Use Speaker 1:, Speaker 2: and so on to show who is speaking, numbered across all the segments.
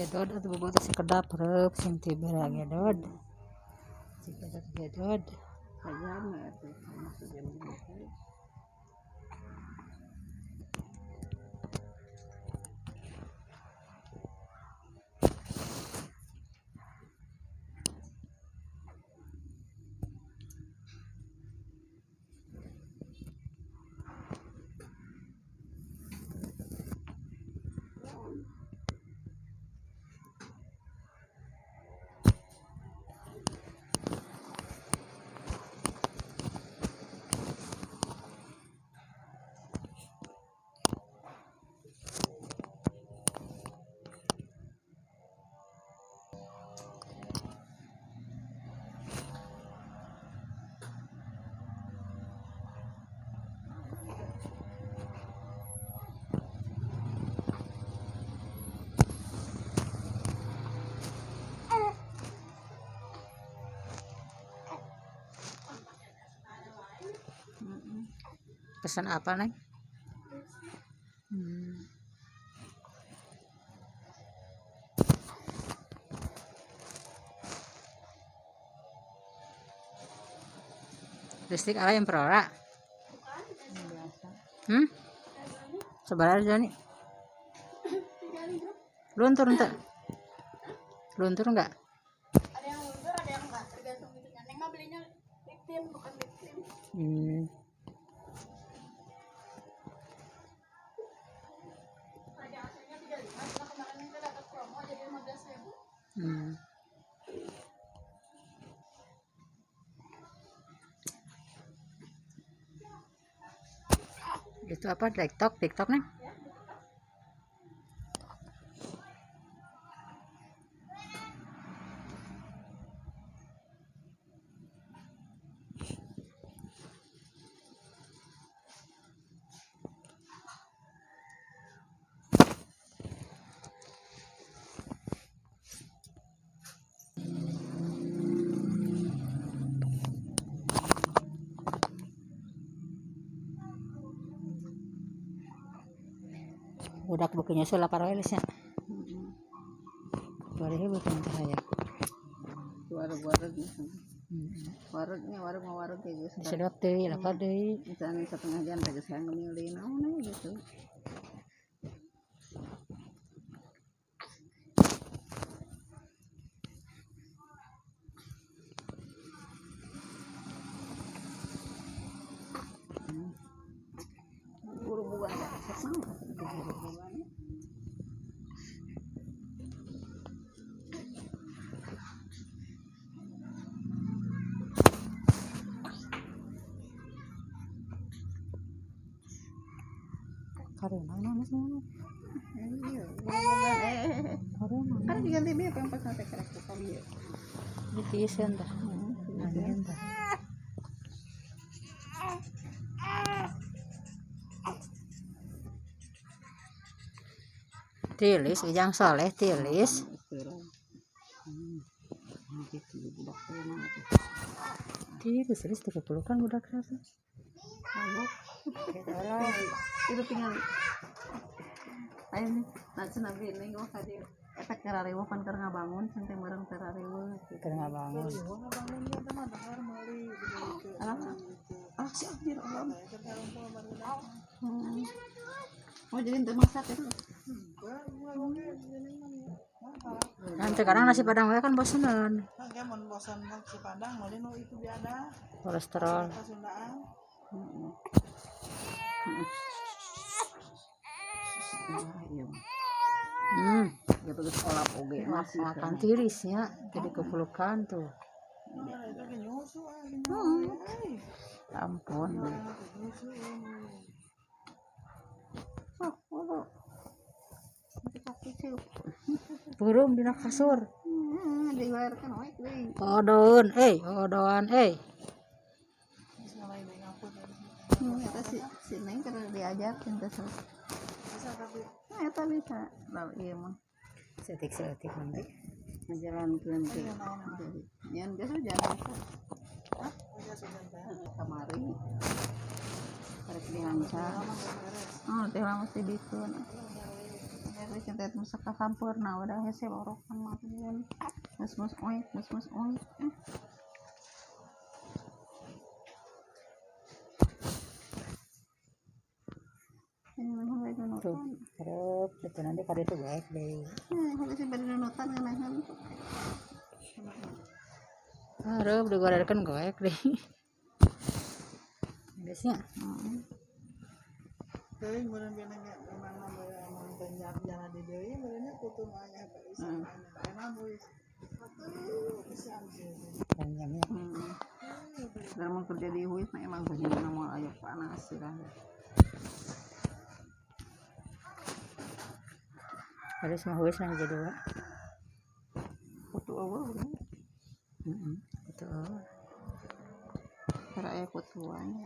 Speaker 1: Gedod atuh bobo teh sekedap reup sing teu bera gedod. Sekedap gedod.
Speaker 2: Sajam ya teh masih jam berapa?
Speaker 1: Pesan apa, Neng? Listrik apa yang perora? Hmm? Sebenarnya Joni. Luntur enggak? Luntur enggak?
Speaker 3: Ada yang luntur, ada yang enggak, tergantung itunya. Neng mah belinya lip bukan lip tint. Harga aslinya 35, cuma kemarin kita dapat promo jadi 15.000.
Speaker 1: Itu apa? TikTok nih?
Speaker 3: Ya, TikTok.
Speaker 1: Budak bukunya sulah paroelisnya. Boleh bukan cahaya.
Speaker 2: Wareg-wareg. Waregnya wareg mau wareg kayak gitu.
Speaker 1: Sedot deui, lapar deui.
Speaker 2: Misalnya setengah jam teh geus hayang ngemil deui naon gitu. Buru-buruan buru-buruan.
Speaker 1: Karena mana sih?
Speaker 2: Iya,
Speaker 1: Karena
Speaker 2: kan diganti biar yang pas sampai kerek kali ya.
Speaker 1: Ini tiisen dah. Angin dah. Tilis, Ujang Soleh, tilis. Tilis, tilis, 30 kan budak rasa.
Speaker 2: Itu tinggal. Ayo nih, nah cenah bi ning mah ka dieu. Eta keur riweuh pan keur ngabangun, cenah teh meureun teh riweuh.
Speaker 1: Keur ngabangun.
Speaker 2: Alah. Ah, si anjir alam. Oh, jadi ente masak itu.
Speaker 1: Nanti kadang nasi padang we kan bosenan.
Speaker 4: Kan mun bosan nasi padang meuli nu itu biada.
Speaker 1: Kolesterol.
Speaker 4: Pasundaan.
Speaker 2: Iya.
Speaker 1: Hmm.
Speaker 2: Gitu geus olap oge masih
Speaker 1: Makan tirisnya, jadi kepelukan tuh.
Speaker 4: Nah, itu ge nyusu ah.
Speaker 2: Ampun.
Speaker 4: Nyusu.
Speaker 2: Oh, oh. Kaki ciup.
Speaker 1: Burung dina kasur.
Speaker 2: Dibayarkan we deui.
Speaker 1: Odoan, odoan, eh.
Speaker 4: Geus ngalain deui ngapun.
Speaker 2: Eta si Neng keur diajarkeun teh.
Speaker 4: Bisa tapi
Speaker 2: Nah, eta bisa. Lalu ieu mah
Speaker 1: Setik-setik nanti.
Speaker 2: ngajalankeun teh. Nyeun geus hujan bisa.
Speaker 4: hah? Geus hujan teh.
Speaker 2: Kamari. Karek dihanca. Oh, teh lah mesti dikeun. we teh masak kasampurna udah hese lorokan mah pun. Mus-mus oik, mus-mus oik.
Speaker 1: Tuh, terus itu nanti kada itu baik deh.
Speaker 2: Kalau sih bari nunutan ngeunaheun.
Speaker 1: Hareup digorekeun goek deh. Geus nya.
Speaker 4: Teuing meureun bina ge mana mun teh jalan di deui meureunnya kutu mah aya bisa. Emang geus. Atuh bisa sih.
Speaker 1: Panjangnya.
Speaker 2: Sekarang mau kerja di huis mah emang bagaimana mau aya panas sih lah.
Speaker 1: Harus mah huis nah jadi dua.
Speaker 2: Kutu eueuh.
Speaker 1: Heeh, kutu eueuh.
Speaker 2: Cara aya kutuan.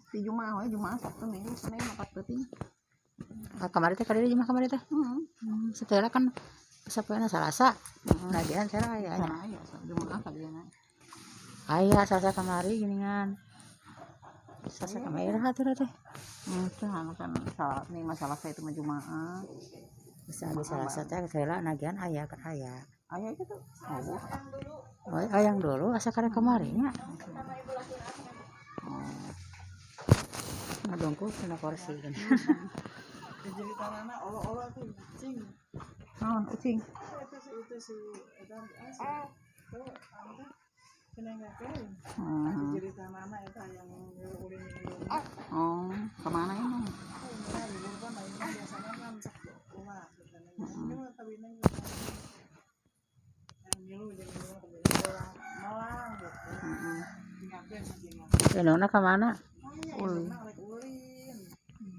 Speaker 2: Di Jumaah we, Jumaah Sabtu Minggu Senin 4 peuting.
Speaker 1: Kamari teh kadieu Jumaah kamari teh.
Speaker 2: Heeh.
Speaker 1: Setelah kan sapoena Salasa. Nagihan sareng aya nya.
Speaker 2: Aya Jumaah kadieuna.
Speaker 1: Aya Salasa kamari geuningan. Salasa kamari iraha atuh teh.
Speaker 2: Teh anu kan salah nih masalah saya itu mah Jumaah.
Speaker 1: Bisa bisa Salasa teh heula nagihan aya kan aya.
Speaker 2: Aya gitu. Oh.
Speaker 1: Oh, ayang dulu asa karek kamari nya.
Speaker 2: Oh.
Speaker 1: Ngadongkuk tina kursi gini.
Speaker 4: Jadi tanana olo-olo tuh cing.
Speaker 2: Naon ucing?
Speaker 4: Itu si eta tuh anu teh Jadi tanana eta yang ulin ulin.
Speaker 2: Oh, kemana ini?
Speaker 4: Biasana kan sok ulah malang gitu.
Speaker 1: Heeh. Indungna ka mana?
Speaker 2: Ulin.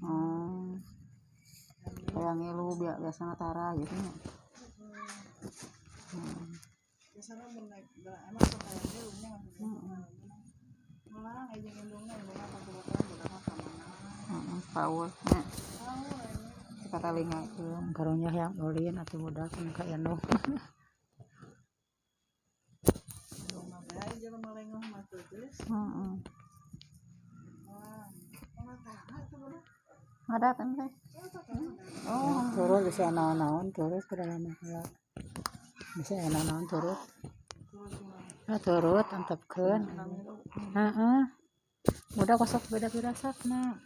Speaker 2: Oh. Kayak ngilu biasana tara gitu nya.
Speaker 4: Biasana mun naik emang sok aya ngilu nya. Malang aya indungna indungna paturutan budakna ka mana.
Speaker 2: Heeh, power nya. Katalingakeun
Speaker 1: karunya hayang ulin atuh budak nu ka indung.
Speaker 2: Heeh. Ngadat teh.
Speaker 1: Oh, turut bisa naon-naon turut ke dalam heula. Bisa naon-naon turut. Nah, turut antepkeun. Heeh. Budak kosok beda-beda sakna.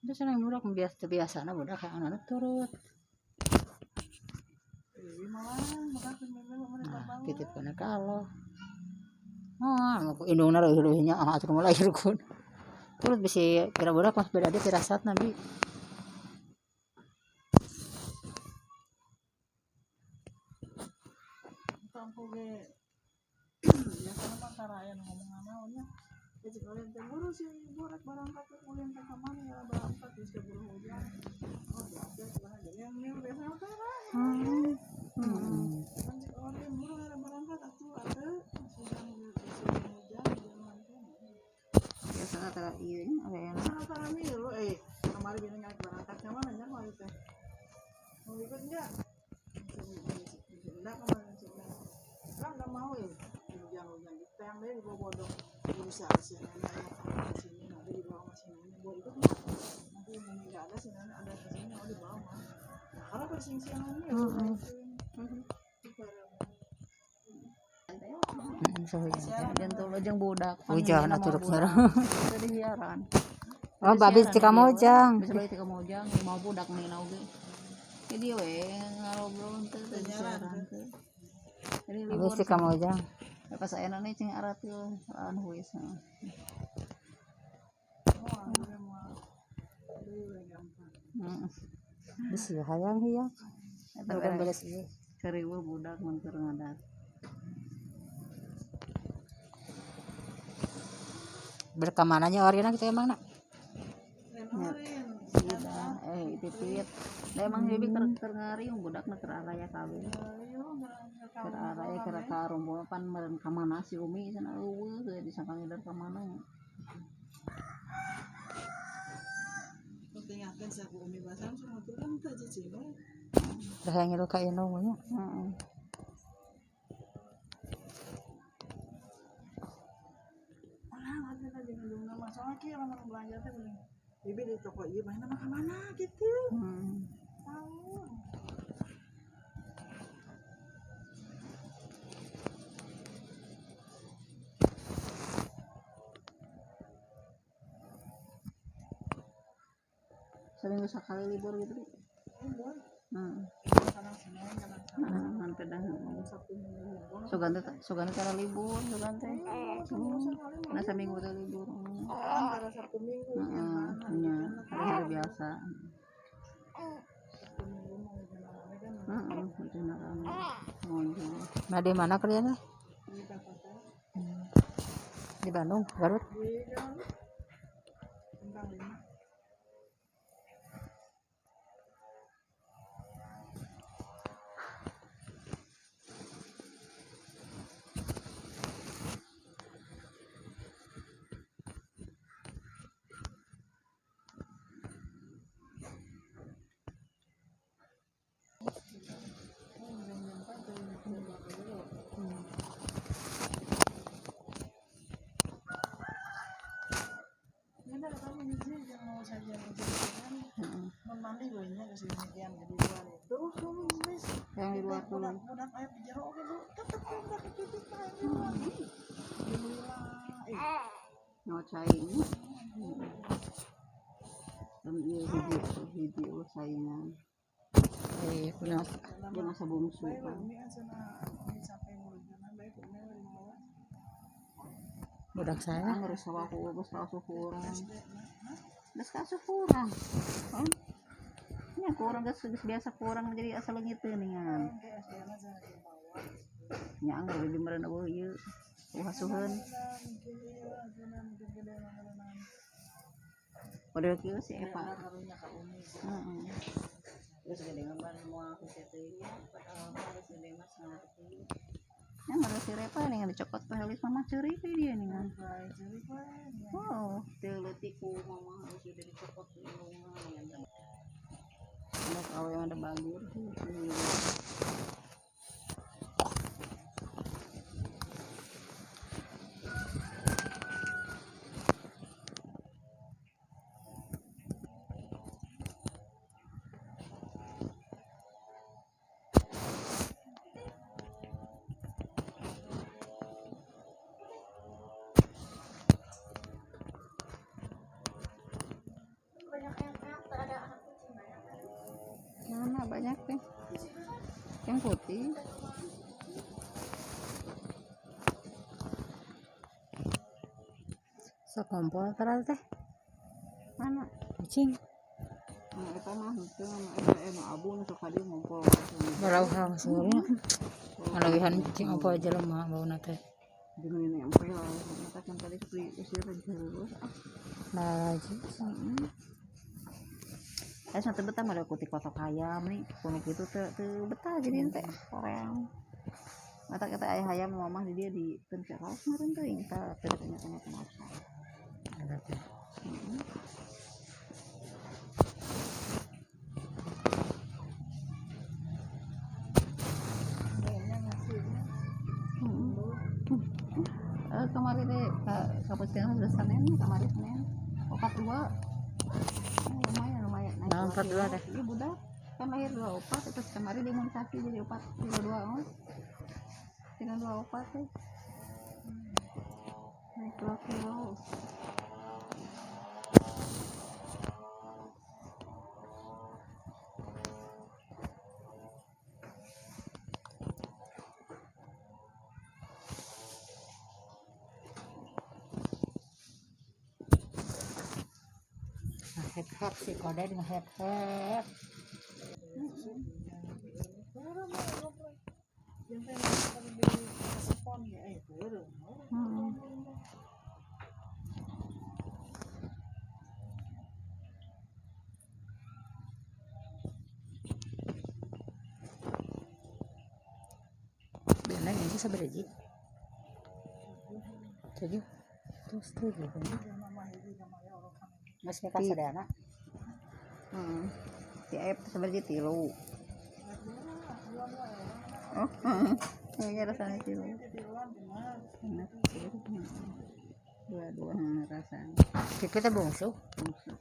Speaker 1: Itu senang budak biasa biasana budak hayang anu turut. Nah, titipkeun ka Allah. Ah, indungna leuwih-leuwihnya ah atuh kumaha lahirkeun. Turut bisi kira budak mah beda deui firasatna bi.
Speaker 4: Tangku ge biasana mah tara aya nu ngomong naon nya. Cek ulin teh buru si borek barangkat ulin teh ka mana ya barangkat geus keburu hujan. Oh, diajar kumaha jadi yang milu biasana tara.
Speaker 2: Heeh.
Speaker 4: Kan cek ulin buru barangkat atuh atuh sudah hujan hujan teh.
Speaker 2: Biasana tara ieu nya aya
Speaker 4: tara milu kamari bina ngalek barangkat ka mana nya kamari teh. Mau ikut enggak? Enggak kemarin sih. Kan enggak mau ya. Hujan-hujan di tang deh dibawa bodong. Bisa si nenek yang ke sini nanti dibawa sama si nenek boleh ikut nggak? Nanti nggak ada si nenek ada ke sini mau dibawa mah. Karena persingsiannya ya
Speaker 2: sudah jeung budak.
Speaker 1: Hujan atuh rek
Speaker 2: Tadi siaran.
Speaker 1: Oh, babi ti ka Mojang.
Speaker 2: Bisa balik ti ka Mojang, mau budak nih oge. Jadi we ngobrol teh siaran teh. Jadi
Speaker 1: libur ti ka Mojang.
Speaker 2: Pas ayeuna nih cing aratil anu huis.
Speaker 1: Bisi hayang hiang.
Speaker 2: Eta
Speaker 1: Bukan beres ieu.
Speaker 2: Seribu budak mun keur ngadat.
Speaker 1: Berkamananya orina kita emang nak?
Speaker 2: Pipit. Da emang bibi keur ngariung budakna keur araya kabeh. Keur araya keur karumpul pan meureun ka mana si Umi cenah eueuh teu disangka ngider ka mana nya.
Speaker 4: Tinggalkan sa Umi basang semua turun teh cicing.
Speaker 1: Dah hayang ngilu ka indung nya.
Speaker 2: Heeh.
Speaker 4: Ah, ada tadi indung nama soalnya kieu lamun belanja teh mending bibi di toko ieu mana mah ka mana gitu. Tahu.
Speaker 2: Seminggu sekali libur gitu.
Speaker 4: Libur.
Speaker 2: Heeh.
Speaker 4: Kadang Senin, kadang Sabtu.
Speaker 2: Heeh, nanti dah.
Speaker 4: Sabtu Minggu.
Speaker 2: Sugan teh sugan teh libur, sugan teh.
Speaker 4: Seminggu sekali mah.
Speaker 2: Nah, seminggu teh libur.
Speaker 4: Antara Sabtu Minggu.
Speaker 2: Heeh, nya hari-hari biasa.
Speaker 4: Sabtu Minggu mah hujan rame kan.
Speaker 2: Heeh, hujan rame. Ngonjol.
Speaker 1: Nah, di mana kerjanya?
Speaker 4: Di Jakarta.
Speaker 1: Di Bandung, Garut.
Speaker 4: Di Garut. Bintang 5. Mandi gue nya ke sini kian di luar. Terus lu wis.
Speaker 2: Yang di luar dulu.
Speaker 4: Budak aya di jero oge lu. Tetep budak titik aya di luar. Alhamdulillah.
Speaker 2: No cai. Dan ieu hiji hiji saingan.
Speaker 1: Eh, punya
Speaker 2: Dia masa bungsu kan.
Speaker 1: Budak saya.
Speaker 2: Angger sawah ku geus kaasuh ku urang. Geus kaasuh ku urang. Heeh. Nya ku urang geus biasa ku urang jadi asa leungit teh ningan. Nya angger di meureun eueuh ieu. Uhasuheun. Padahal kieu si Eva. Heeh. Geus gede mah ban moal ku teh nya, padahal mah geus gede mah sangarti. Nya ngurus si Repa nih dicokot ku helis mama ceurik we dia ningan. Oh, teu leutik ku mama geus udah dicokot ku indungna ningan. Anak awe mah da bagur. Mana banyak teh? Yang putih.
Speaker 1: Sok ngompol tara teh.
Speaker 2: Mana?
Speaker 1: Kucing.
Speaker 2: Nah, eta mah henteu mah eta nu abu nu sok kadieu ngompol.
Speaker 1: Barauh langsung. Ngalawihan kucing ngompol jelema bauna teh.
Speaker 2: Jeung nempel. Eta kan tadi diusir terus.
Speaker 1: Nah,
Speaker 2: Eh, sampai betah mah ada kutik kotok ayam nih, kuno gitu teu betah jadi teh koreang. Mata kata ayah ayam mamah di dia di penceros meureun teuing tah teu tanya-tanya kenapa. Kemarin deh kapusingan sudah Senin, kemarin Senin. Opat dua. Lumayan lumayan.
Speaker 1: Nah, 42 deh.
Speaker 2: Iya budak kan lahir 24 terus kemarin imunisasi jadi 4 32 oh. 324 teh. Naik 2 kilo.
Speaker 1: Hep-hep si koden ngehep-hep. Benang ini sabaraha? 7. Terus 7. Geus nikah sadayana.
Speaker 2: Heeh. Ti aya sabaraha 3. Oh, kayaknya rasanya sih. Enak sih. Dua-dua rasanya.
Speaker 1: Kita bungsu.
Speaker 2: Bungsu.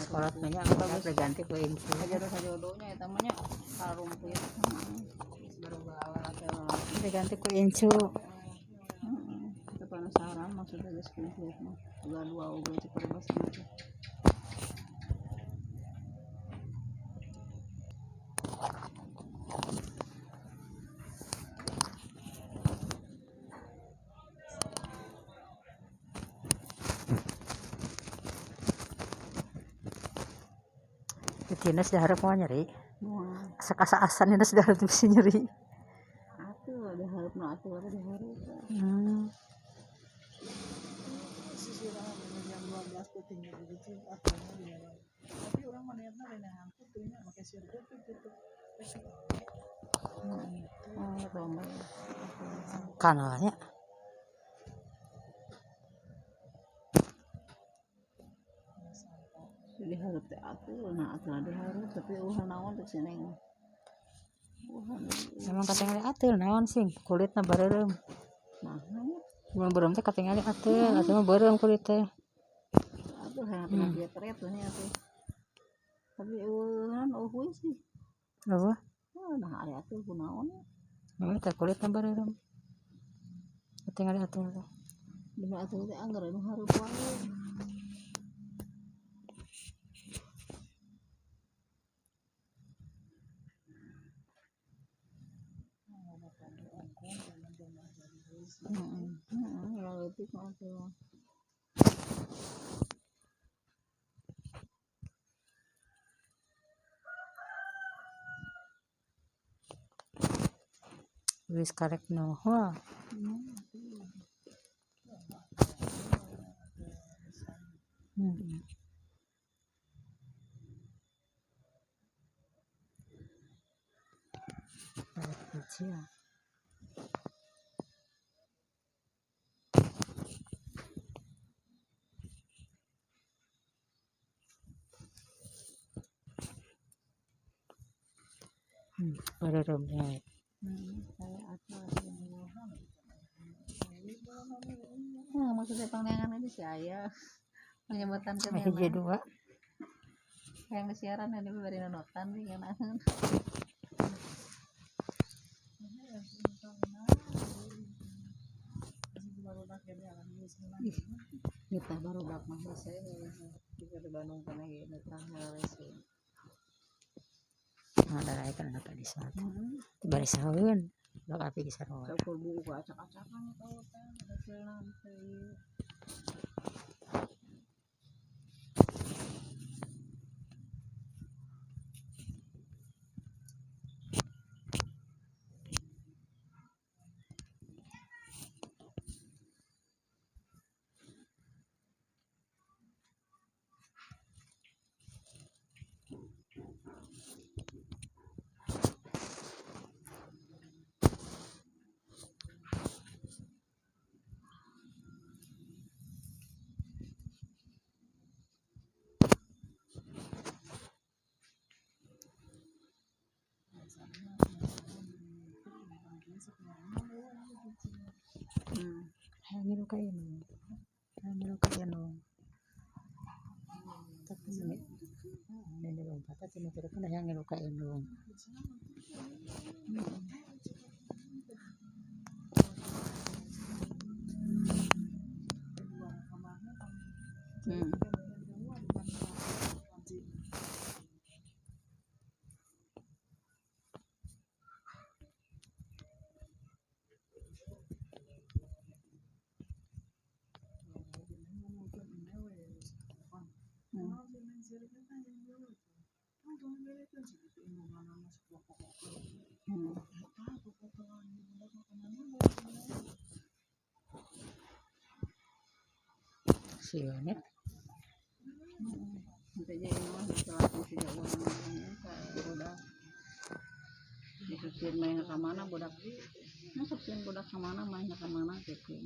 Speaker 1: Sekolah banyak aku udah ganti ke incu.
Speaker 2: Jodoh-jodohnya ya tamanya karumpit. Baru bawa
Speaker 1: udah ganti ke incu.
Speaker 2: Kita penasaran maksudnya geus komplit mah. Dua-dua oge cepat bas mah.
Speaker 1: Tina sudah harap mau nyeri. Asa-asan ini sudah harap bisa nyeri.
Speaker 2: Atuh ada harap no atuh ada harap.
Speaker 4: Jam 12 pentingnya begitu atuhnya di dalam. Tapi orang mana yang ngangkut tuh nya pakai sirkuit gitu.
Speaker 2: Oh, domba.
Speaker 1: Kanalnya.
Speaker 2: Diharap teh atuh, nah atuh diharap tapi eueuh naon teh sini.
Speaker 1: Emang katingali atuh naon sih kulitna bareureum.
Speaker 2: Nah,
Speaker 1: mun beureum teh katingali atuh, atuh mah beureum kulit teh.
Speaker 2: Atuh hayang tina tret nya atuh. Tapi eueuh eueuh sih.
Speaker 1: Eueuh.
Speaker 2: Nah, ari atuh kunaon ya.
Speaker 1: Memang teh kulitna bareureum. Katingali atuh teh.
Speaker 2: Dina atuh teh anggar anu hareup wae.
Speaker 1: Wis karek noho. Karek kecil. Bareremnya.
Speaker 2: Nah, maksudnya pandangan ini si ayah penyebutan ke
Speaker 1: hiji dua
Speaker 2: yang siaran ini beri notan nih kan. Kita baru bak mah saya di Bandung pernah gitu sih.
Speaker 1: Ada kan anak di sana. Bari saweun, bak api di sarua.
Speaker 2: Ukur buku acak-acakan tau teh, hasilna teh.
Speaker 1: Hayang ka ino. Hayang ka ino. Tapi ini ini lompat aja nih terus hayang ka ino. Siapa?
Speaker 2: Main ke mana budak? Nah, sok sieun budak ka mana, mainnya ka mana gitu.